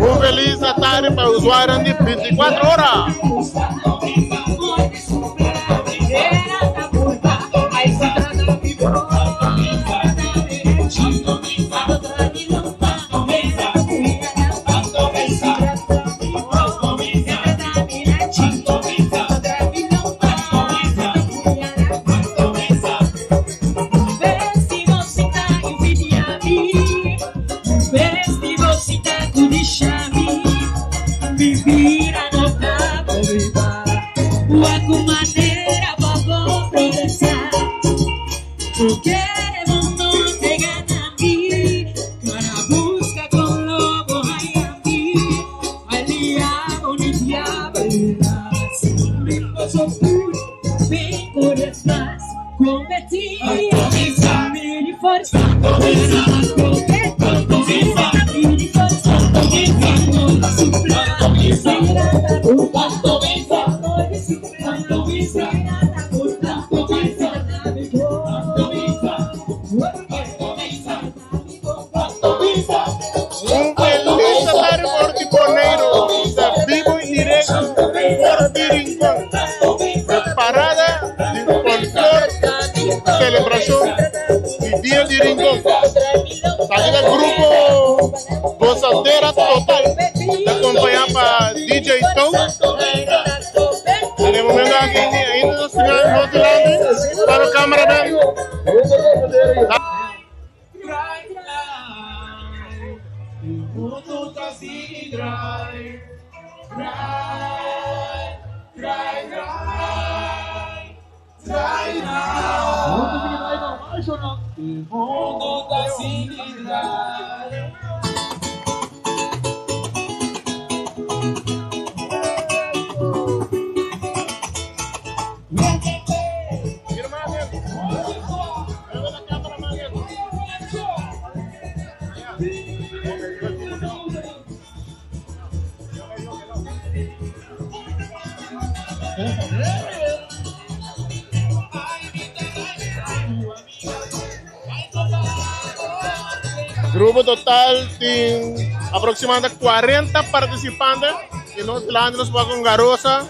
Un felis tardi pa usuario di 24 ora. Un felis tardi for di Boneiru, ta bibo i direkto for di Rincon. Parada di folklor selebrashon di Dia di Rincon. Aki ta grupo Gozadera Total ta kompañá pa DJ Tow. Den e momento aki ainda nos dilanti pa nos cameraman. Grupo total tin aproximadamente 40 participante y nos delante nos por con Garosa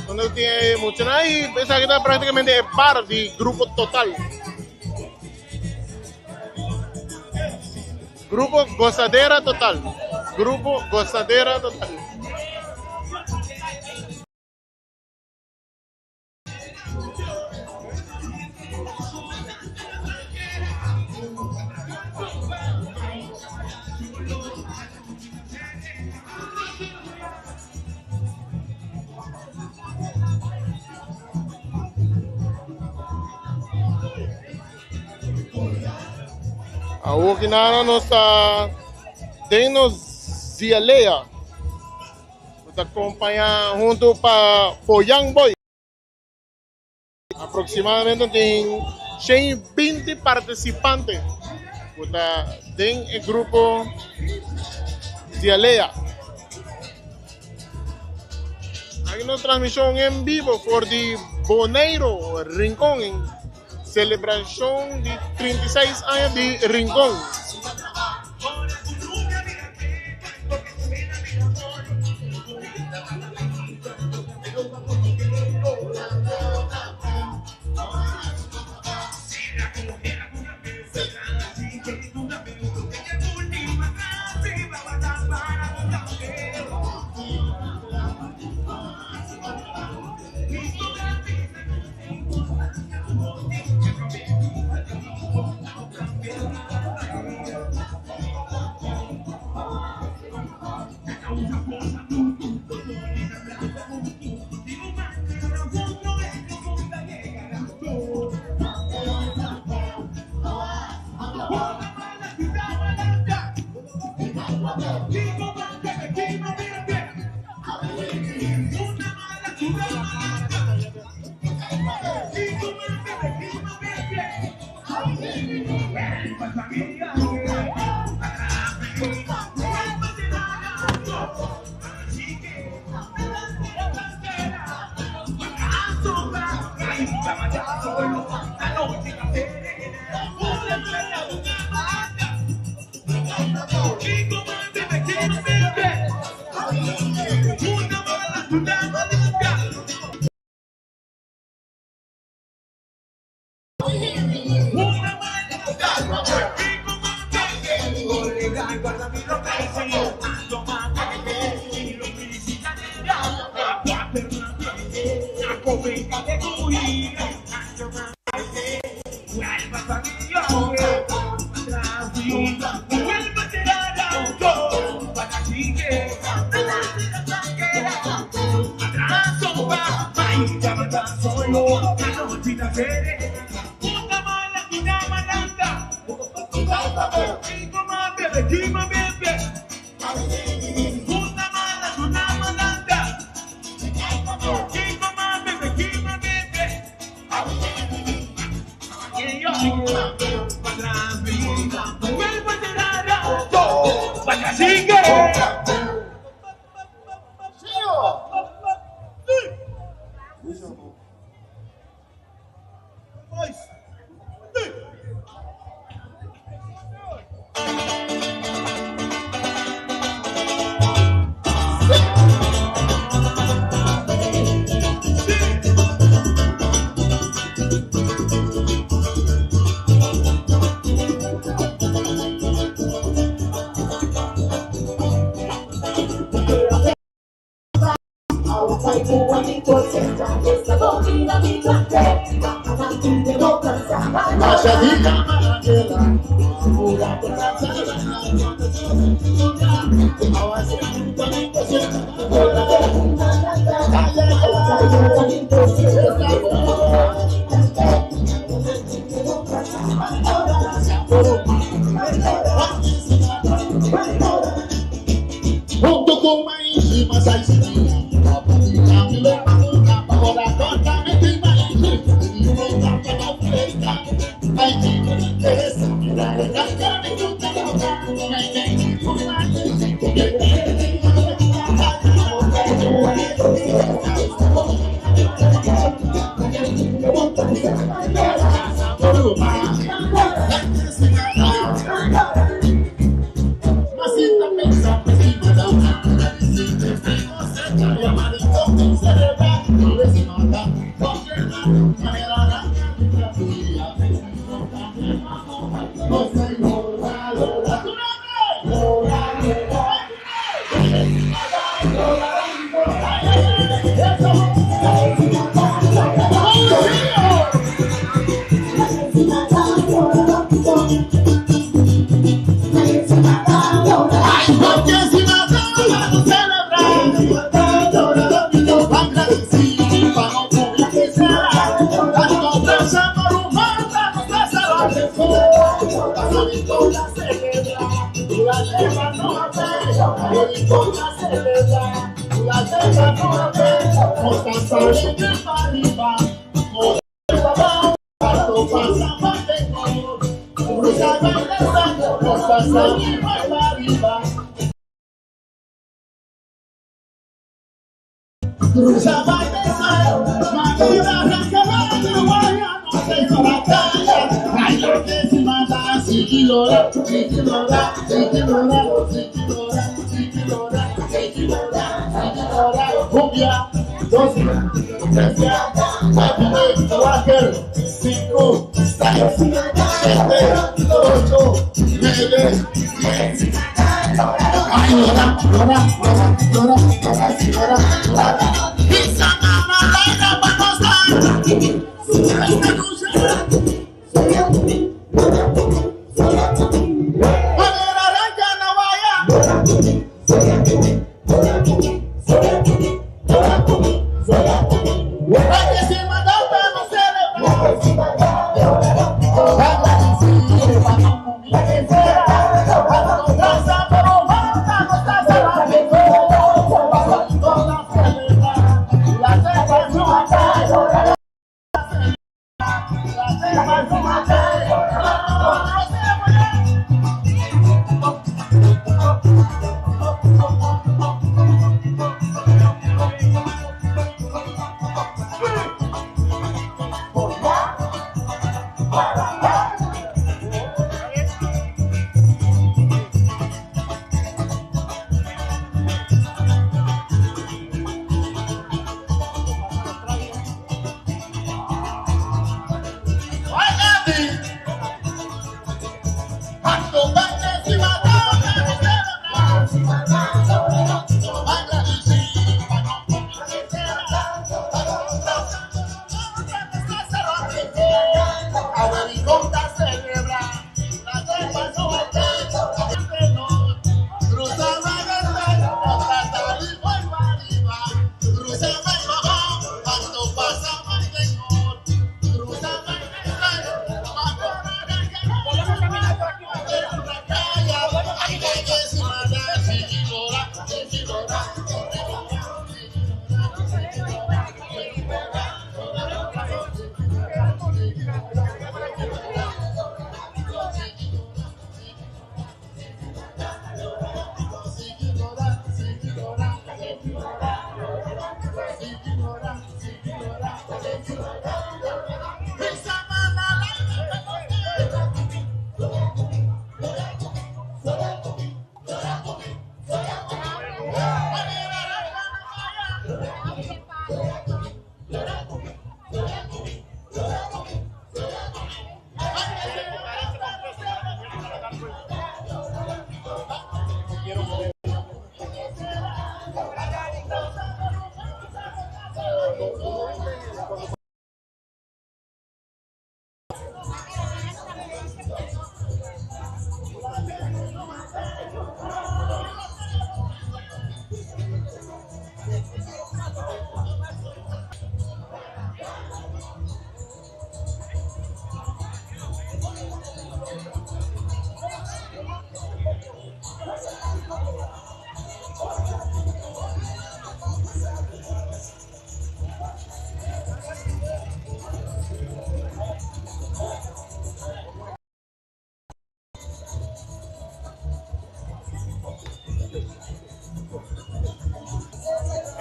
donde tin mucho y esaki ta prácticamente e par di grupo total. Grupo Gozadera Total. Grupo Gozadera Total. Awor ki nana nos ta den nos Zialea. Nos ta acompaña hunto pa Foyan Boy. Aproximadamente tin 120 participante ku ta den e grupo Zialea. Aki nos transmisión en vivo for di Boneiro, Rincón, en celebración di 36 aña di Rincón.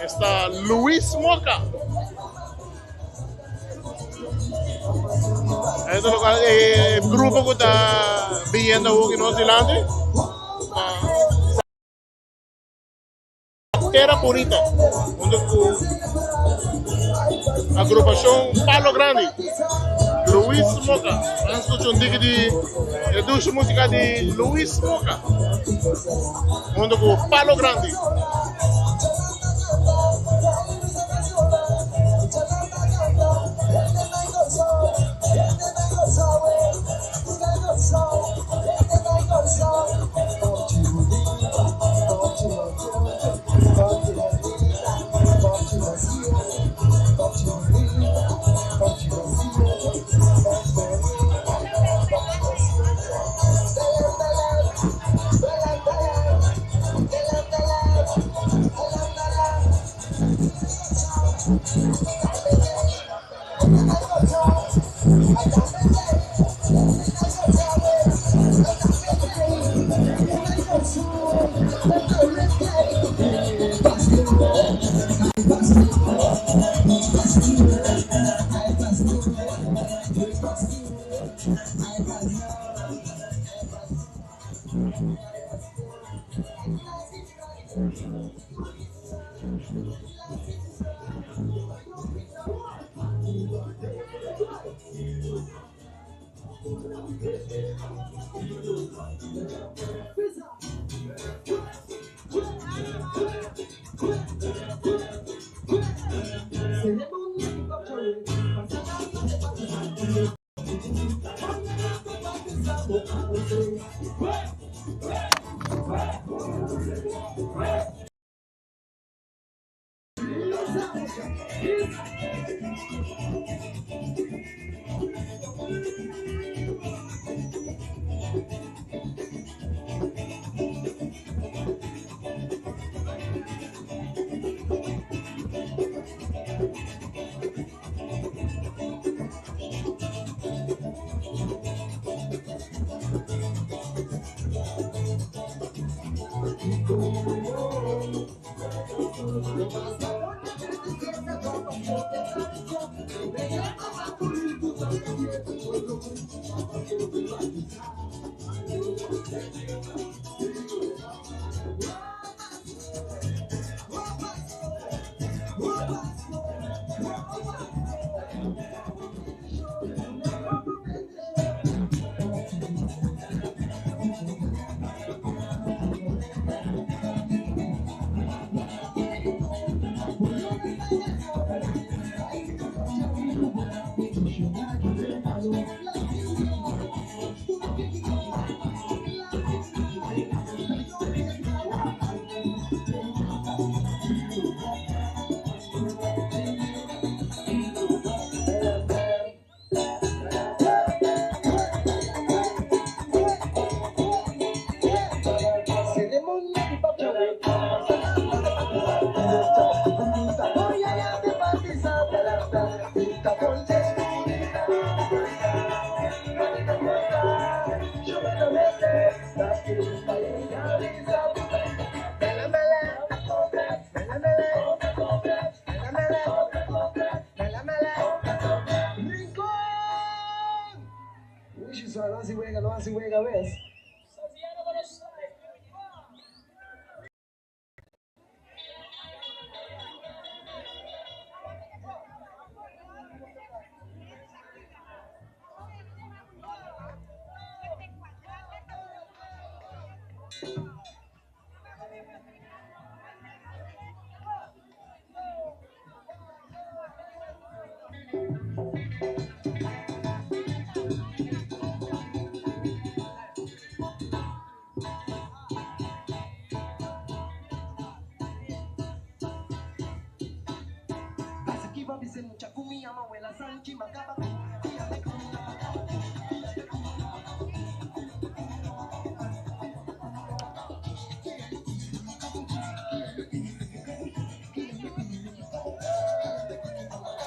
Esta Luis Moca. Esta local, e grupo ku ta biniendo awor nos dilanti. Tera Bonita, hunto ku agrupashon Palo Grandi, Luis Moca. Nan skucha un tiki di e dushi musika di Luis Moca, hunto ku Palo Grandi.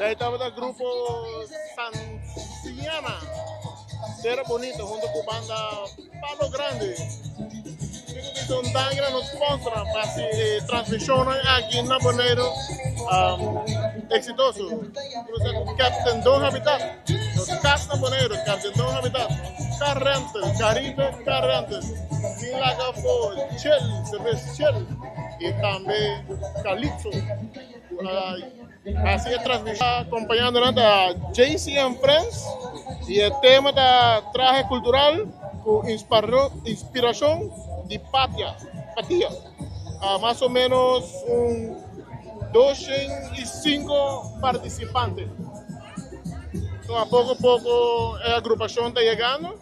Esei tabata grupo Sansiana, Tera Bonito hunto ku banda Palo Grande. Kiko bisa? bisa un danki na nos sponsornan pa hasi e transmishonnan aki na Boneiru eksitoso. Kuminsá ku Captain Don Habitat, nos kas na Boneiru, Captain Don Habitat, Car Rental, Caribe Car Rental, sin laga afó Chill, Cerveza Chill i tambe Calypso ku a hasi e transmishon. Acompañando nan ta JC and Friends y e tema ta trahe cultural cu inspiracion di Patia, Patia. Mas o menos un 205 participante. So a poco poco e agrupacion ta yegando.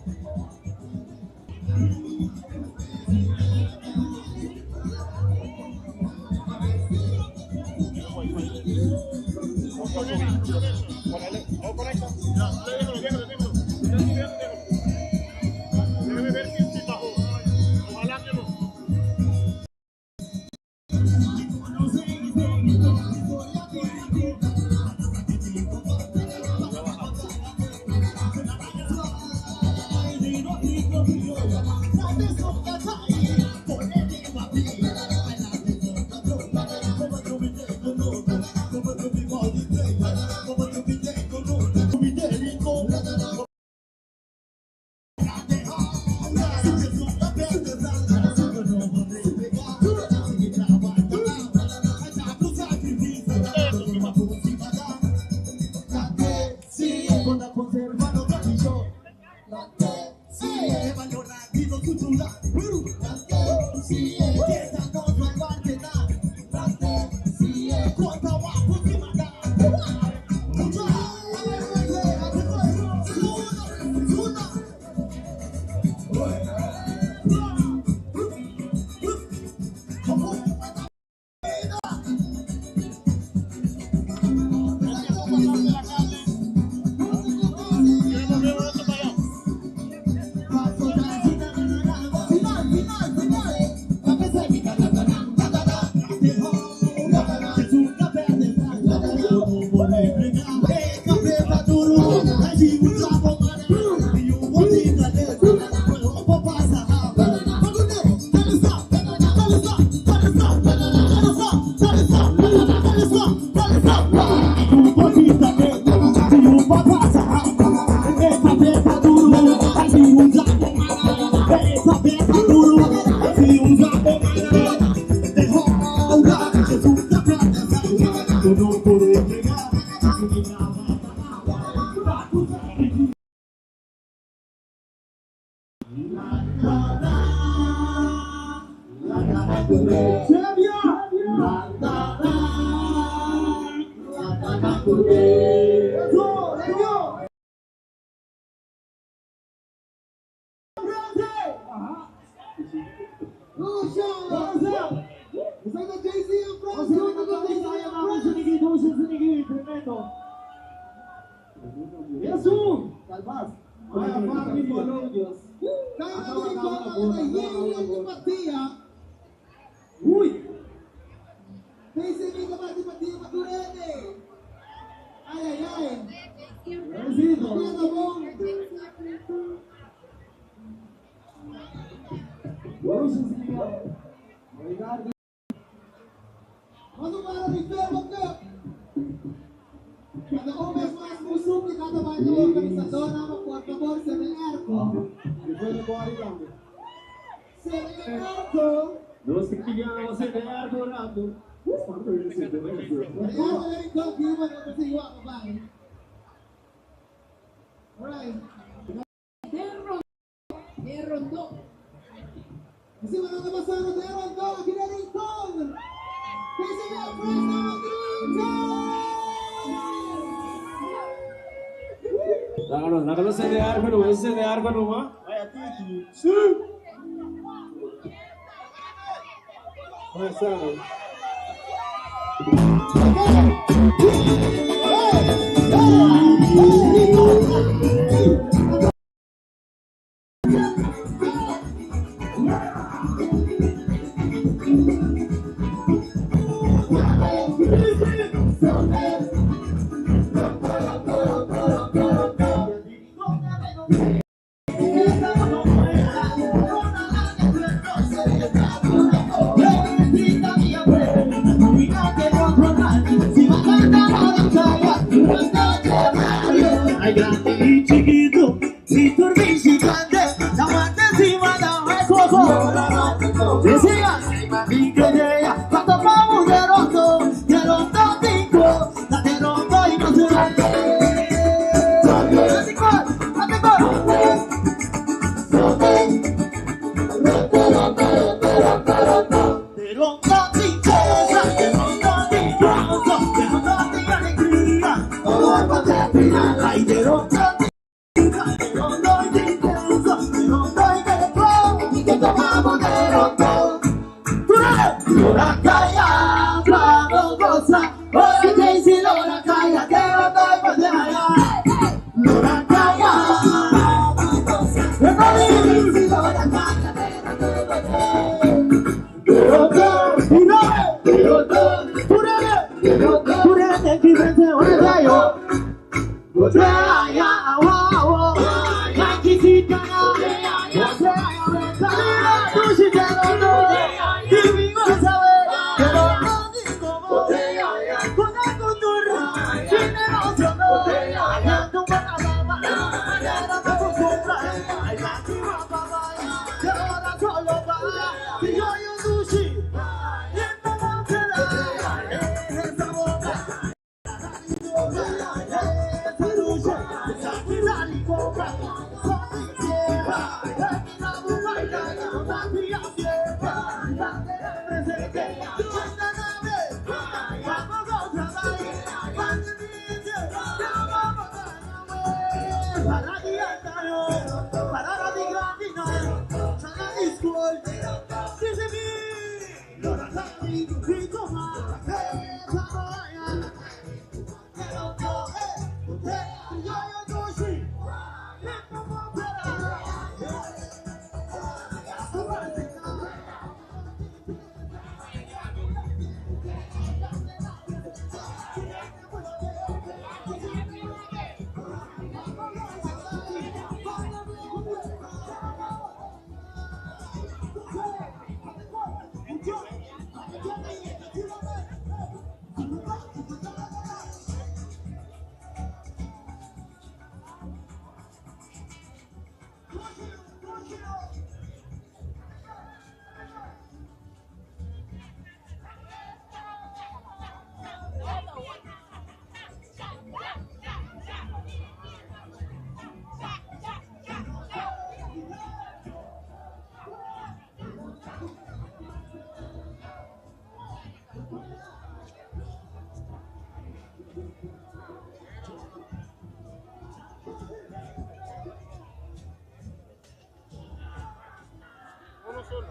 Uno solo.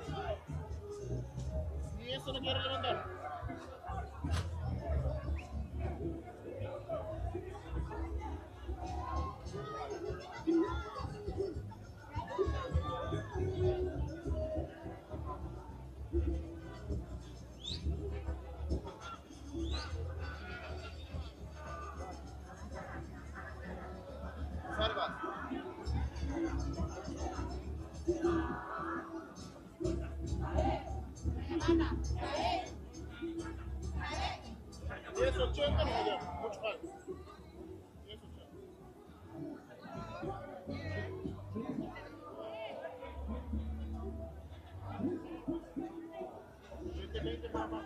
Y eso no quiere levantar. 10.80 no, ya, mucho más. 10.80. 20, mamá.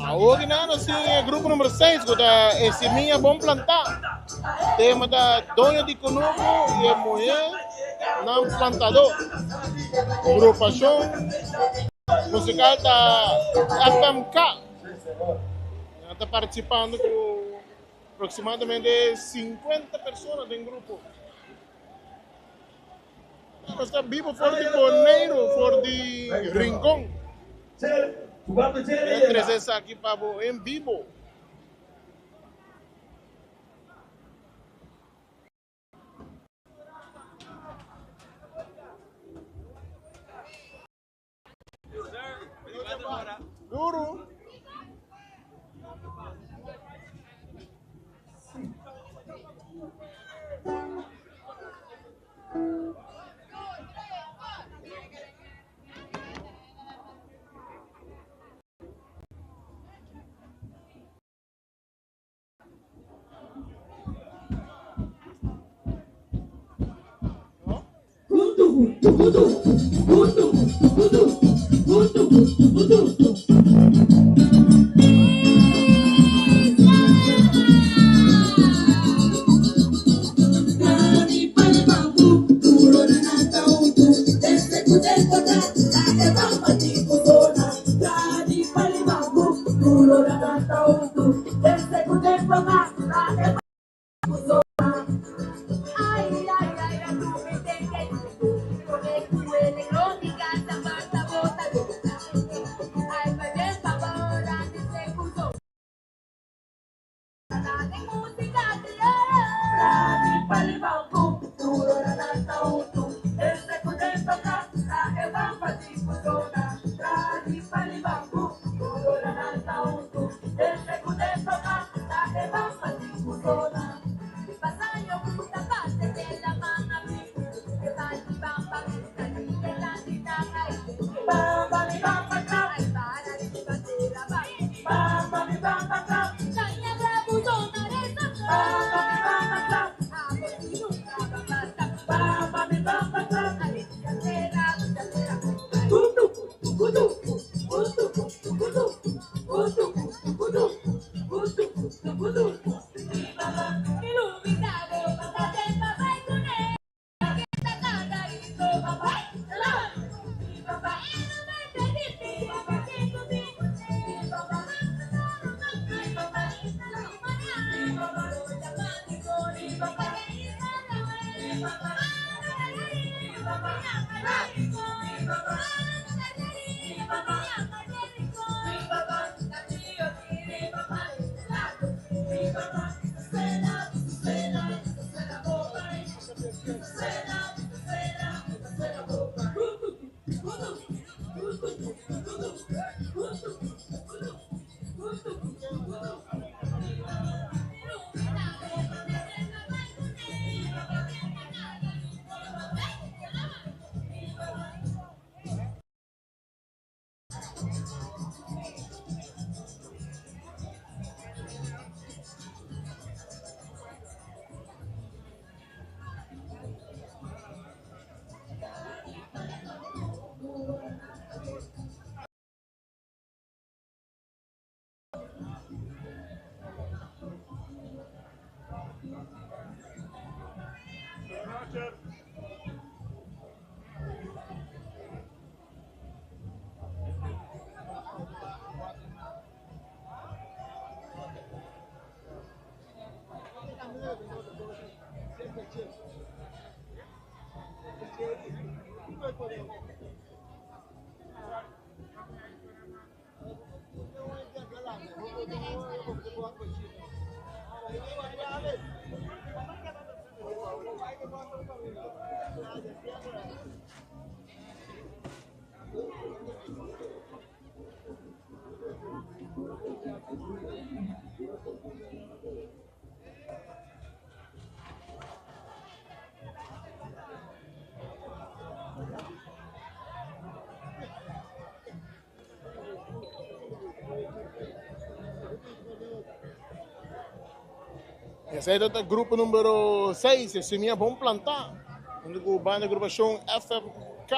Awor ki nan nos tin e grupo numero 6 ku ta e simia bon plantá. Tema ta doño di kunuku i e muhé nan plantadó. Grupashon musikal ta FMK. Nan ta partisipando ku aproximadamente 50 persona den grupo. Nos ta bibo for di Boneiru, for di Rincon. E trese esaki pa bo en bibo. Duro. Esei ta grupo numero 6, e simia bon plantá. Hunto ku banda agrupashon FFK.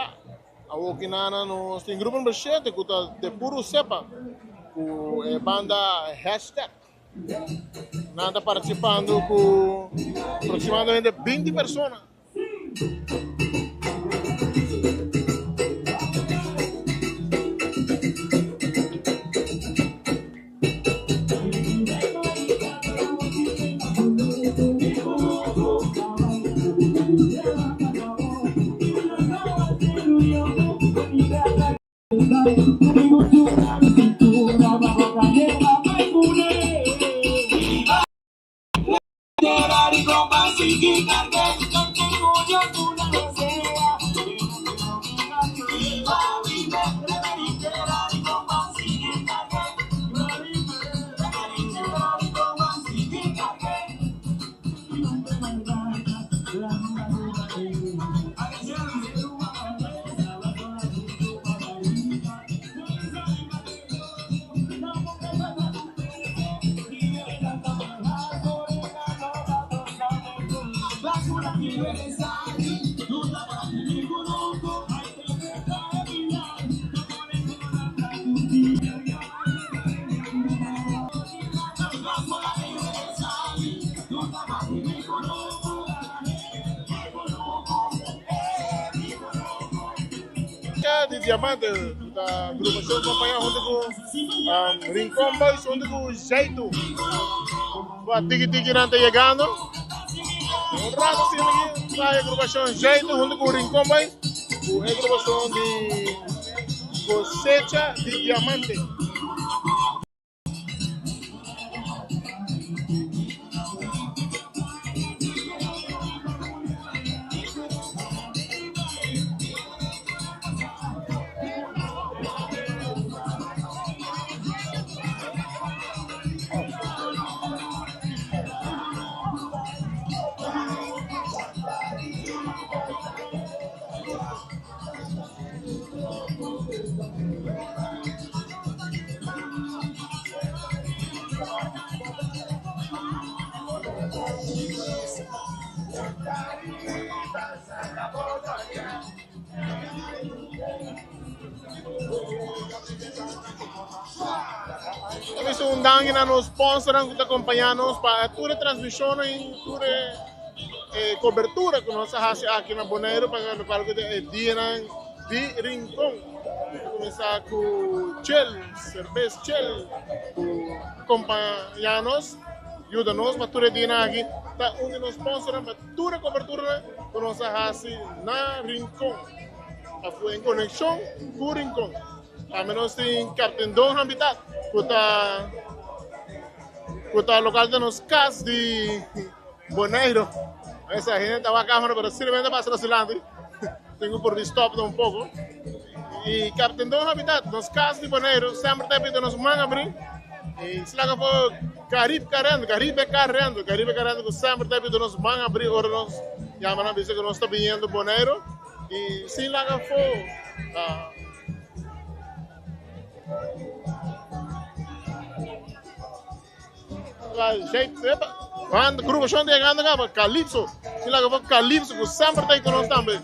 Awor ki nana nos tin grupo numero 7 ku ta de puro sepa ku e banda hashtag. Nan ta partisipando ku aproximadamente 20 persona. Diamante, ku ta agrupashon kompañá huntu ku Rincon Boys huntu ku Zaitu. Wa tiki tiki nan ta yegando. Un rato asina aki ta e agrupashon Zaitu huntu ku Rincon Boys ku e agrupashon di Cosecha di Diamante. Ta bisa un danki na nos sponsornan ku ta kompañá nos pa tur e transmishonnan i tur e kobertura ku nos a hasi aki na Boneiru pa lokual ku ta e dianan di Rincon. Ta kuminsá ku Chel, Serbes Chel ku kompañá nos, yuda nos pa tur e dianan aki. Ta un di nos sponsornan pa tur e kobertura ku nos a hasi na Rincon. Afu en konekshon ku Rincon. Tambe nos tin Captain Don Habitat ku ta ku ta lokal den nos kas di Boneiru. Esa hende ta wak kamera pero simplemente pasa nos dilanti. Tin ku por di stop un poko. I Captain Don Habitat, nos kas di Boneiru, semper ta pidi nos man abri. I slaga for Caribe Carendo, Caribe Carendo, Caribe Carendo ku semper ta pidi nos man abri ora nos yama nan bisa ku nos ta biniendo Boneiru. I sin laga afó. Banda, grupo shon llegando acá, Calypso. Sin laga afó Calypso, ku semper ta ahí ku nos tambe.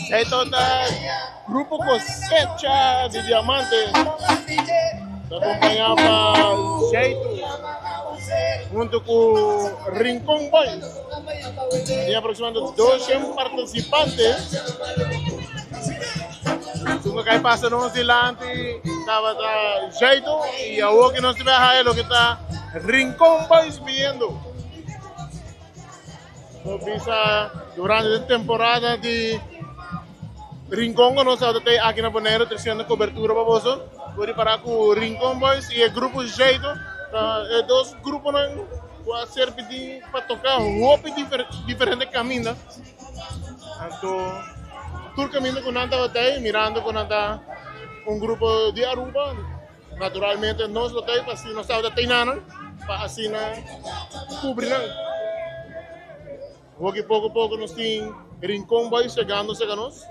Esto ta Grupo Cosecha di Diamante. Ta acompaña pa Jaitu junto cu Rincon Boys. Tin aproximadamente 200 participantes. Sunga kai pasa nos dilanti tabata Jaitu y awor que nos te haya lo que ta Rincon Boys viendo. Nos bisa durante e temporada di Rincon ku nos tabata tei aki na Boneiru tresiendo kobertura pa boso. Bo ripará ku Rincon Boys i e grupo Jeito ta e dos gruponan ku a ser pidí pa toka hopi diferente kaminda. Anto. Tur caminda cu nan tabata ey, mirando cu nan ta un grupo di Aruba, naturalmente nos lo ta ey pa asina nos tabata teiná nan, pa asina cubri nan. Hopi poco poco nos tin Rincon Boys yegando cerca nos.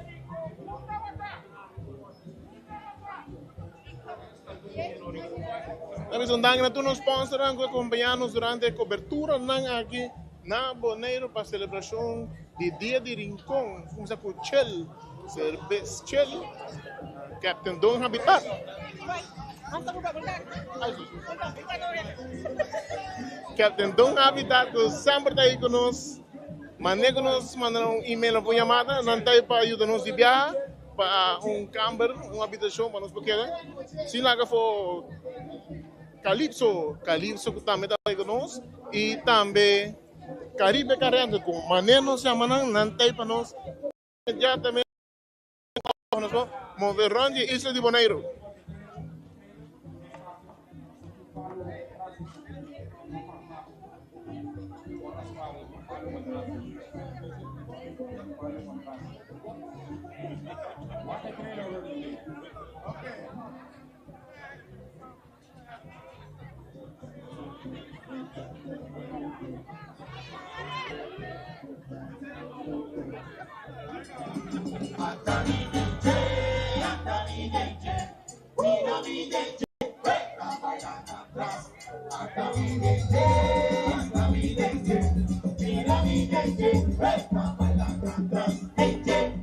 Ta bisa un danki na tur nos sponsornan ku a kompañá nos durante e koberturanan aki na Boneiru pa selebrashon di Dia di Rincon. Kuminsá ku Chel, Serbes Chel, Captain Don Habitat. Captain Don Habitat ku semper ta ei ku nos. Mane ku nos manda un email òf un yamada, nan ta ei pa yuda nos di biaha. Pa un kamber, un habitashon pa nos por keda. Sin laga for Calypso, Calypso ku tambe ta bai ku nos i tambe Caribe Car Rental ku manera nos yama nan, nan ta ei pa nos inmediatamente pa nos por move rond di e isla di Boneiru.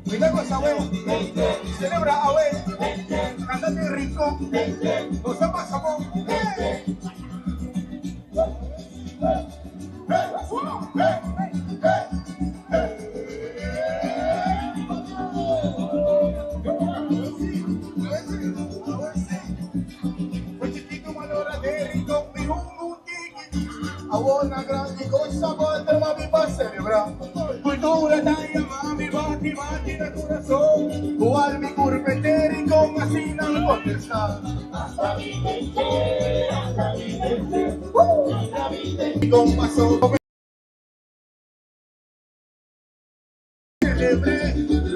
Cuida goza awe, celebra awe, canta den rincon, goza pasa bon.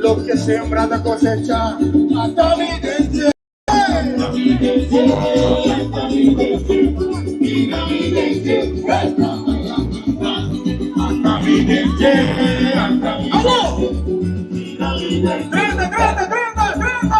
Lo que sembra da cosecha. Hasta mi dente. ¡Treinta, treinta, treinta, treinta!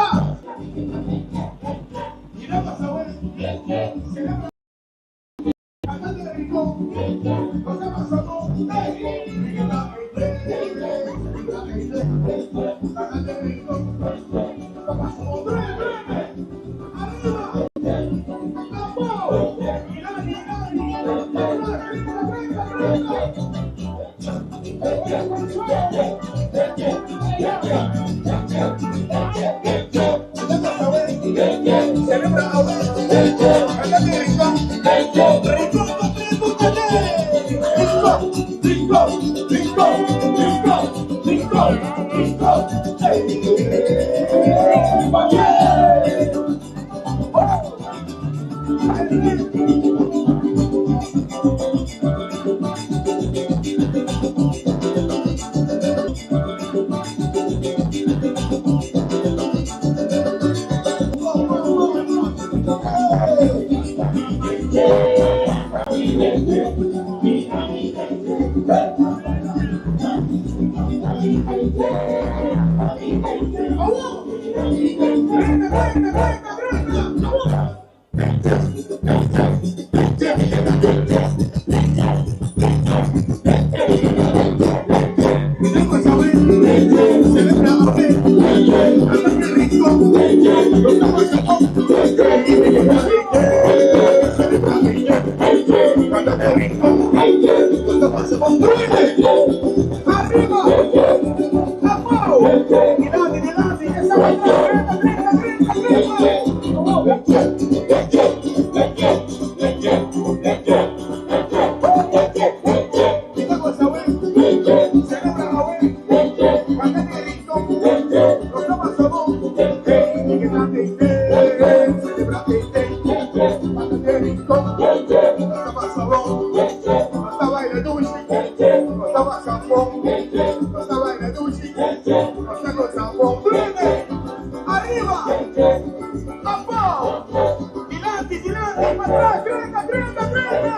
Ariba! Abou! Dilanti, dilanti, patras, drenta, drenta, drenta!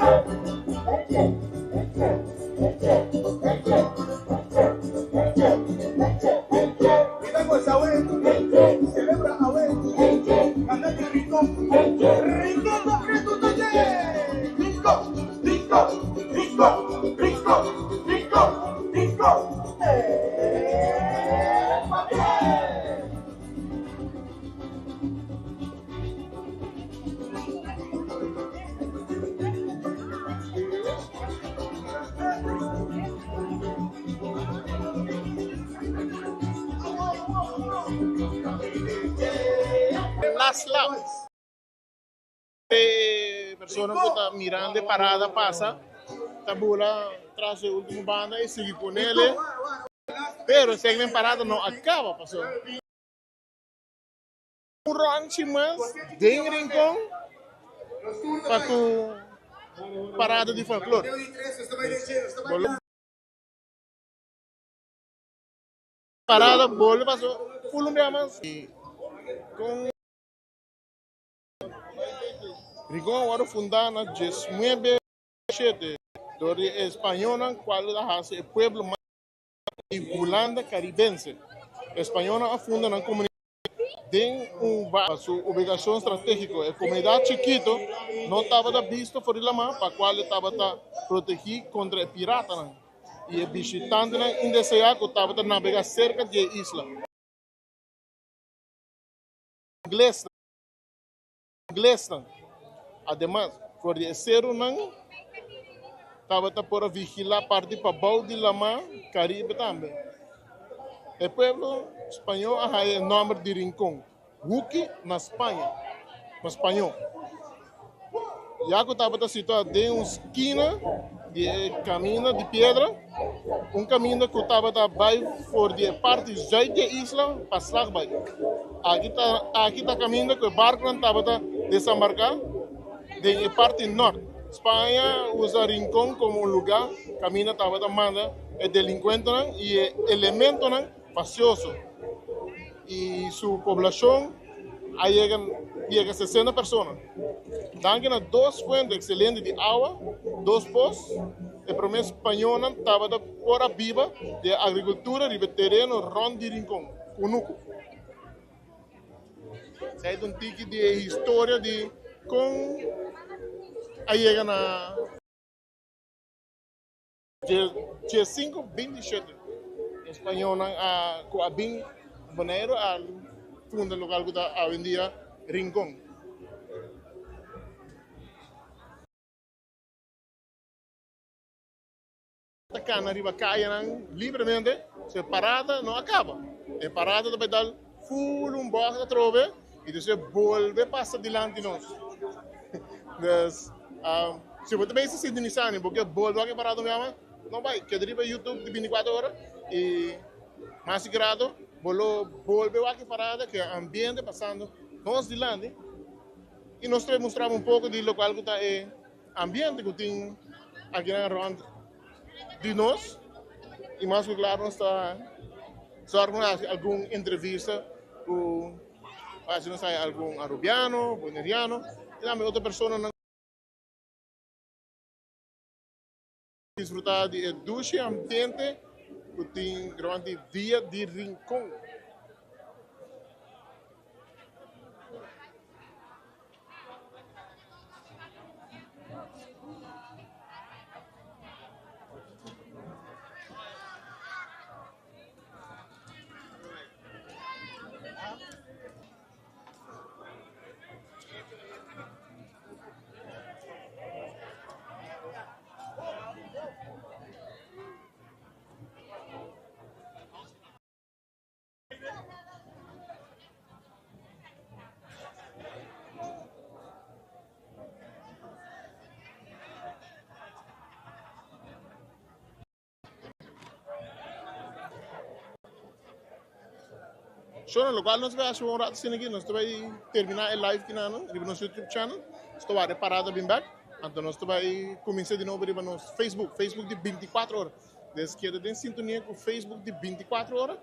Mi ta gosa awe, celebra awe, canta di Rincon, Rincon ta pretu ta dje! Rincon, Rincon, Rincon, Rincon, Rincon, Rincon, epa bien! Last lap. E persona ku ta mirando e parada pasa ta bula tras e ultimo banda y sigui ponele. Pero segmen parada no a caba paso. Un ronchi mas den Rincon pa ku parada di folklor. Parada bolbe paso full un bia mas kon Rincon a wòrdu fundá na diesnuebe shete dor di e spañónan kual a hasi e pueblo mas di Hulanda Karibense. E spañónan a funda nan komunidat den un valle. Pa su ubikashon stratégiko, e komunidat chikito no tabata bisto for di lamá, pa kual e tabata protegí kontra e piratanan i e bishitantenan indeseá ku tabata nabegá serka di e isla. Inglesnan. Ademas, for di e serunan tabata por a vigilá parti pabou di Lamá Karibe tambe. E pueblo spañó a haya e nòmber di Rincon, Huki na Spaña, na spañó, ya ku tabata situá den un skina di e Kaminda di Piedra, un kaminda ku tabata bai for di e parti zùit di e isla pa Slagbaai. Aki ta aki ta kaminda ku e barkunan tabata desambarká den e parti nòrt. Spaña usa Rincon komo un lugá kaminda tabata manda e delinkuentenan i e elementonan fasioso i su poblashon a yega yega sesenta persona. Danki na dos fuente ekselente di awa, dos pos, e promé spañónan tabata por a biba di e agrikultura riba e tereno rònt di Rincon, Kunuku. Esei ta un tiki di e historia di kon a yega na 1527. E spañónan a ku a bin Boneiru a funda lokal ku ta awendia Rincon. Ta kana riba kayanan libremente, so e parada no a kaba. E parada ta bai dal ful un bòs atrobe i despues bolbe pasa dilanti nos. Dus, si bo ta bisa sintonisá ni bo ke bolbe wak e parada un bia mas, no bai, keda riba YouTube di bintikuater ora i mas grado bo lo bolbe wak e parada ku e ambiente pasando nos dilanti i nos ta bai mustra bo un poko di lokual ku ta e Ambiente ku tin akinan rònt di nos i mas ku klaru nos ta sòrg pa hasi algun entrevista ku hasi nos haya algun arubiano, boneriano i tambe otro personanan disfruta di e dushi ambiente ku tin rònt di Dia di Rincon. Shona, lokual nos bai hasi un rato asina aki, nos ta bai terminá e live kinanan riba nos YouTube channel. Nos ta wak e parada bin bèk, anto nos ta bai kuminsá di nobo riba nos Facebook, Facebook di bintikuater ora. Des keda den sintonia ku Facebook di bintikuater ora.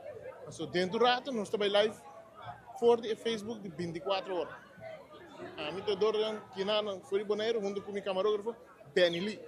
Paso dentro un rato nos ta bai live. For di e Facebook di 24 Ora. Ami ta Dorian Kinana for di Boneiru huntu ku mi kamarógrafo Benny Lee.